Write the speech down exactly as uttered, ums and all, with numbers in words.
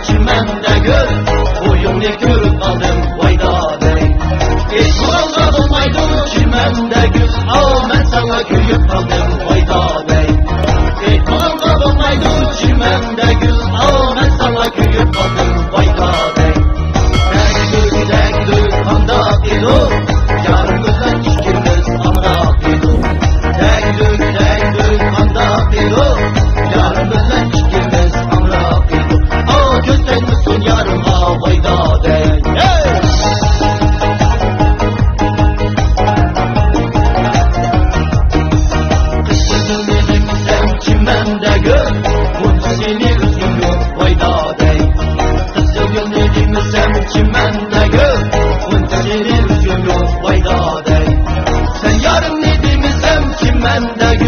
چىمەندە گۈل، بويۇڭنى كۆرۈپ قالدىم، ۋاي دادەي. ئېيتمىغانغا بولمايدۇ، چىمەندە گۈل، ئاۋۇ مەن ساڭا كۆيۈپ قالدىم، ۋاي دادەي. ئېيتمىغانغا بولمايدۇ، چىمەندە گۈل، ئاۋۇ مەن ساڭا كۆيۈپ قالدىم، ۋاي دادەي. دەگدۈك، دەگدۈك، قانداق ئىدۇق؟ يارىم بىلەن ئىككىمىز ئامراق ئىدۇق. دەگدۈك، دەگدۈك، قانداق ئىدۇق؟ يارىم بىلەن ئىككىمىز ئامراق ئىدۇق. ئاۋۇ كۆز تەگمىسۇن يارىمغا، ۋاي دادەي. ھەي! قىزىل گۈلنى دېمىسەم، چىمەندە گۈل، بۇنچە سېنى ئۈزگۈم يوق، ۋاي دادەي. قىزىل گۈلنى دېمىسەم، چىمەندە گۈل، بۇنچە سېنى ئۈزگۈم يوق، ۋاي دادەي. سەن يارىمنى دېمىسەم، چىمەندە گۈل،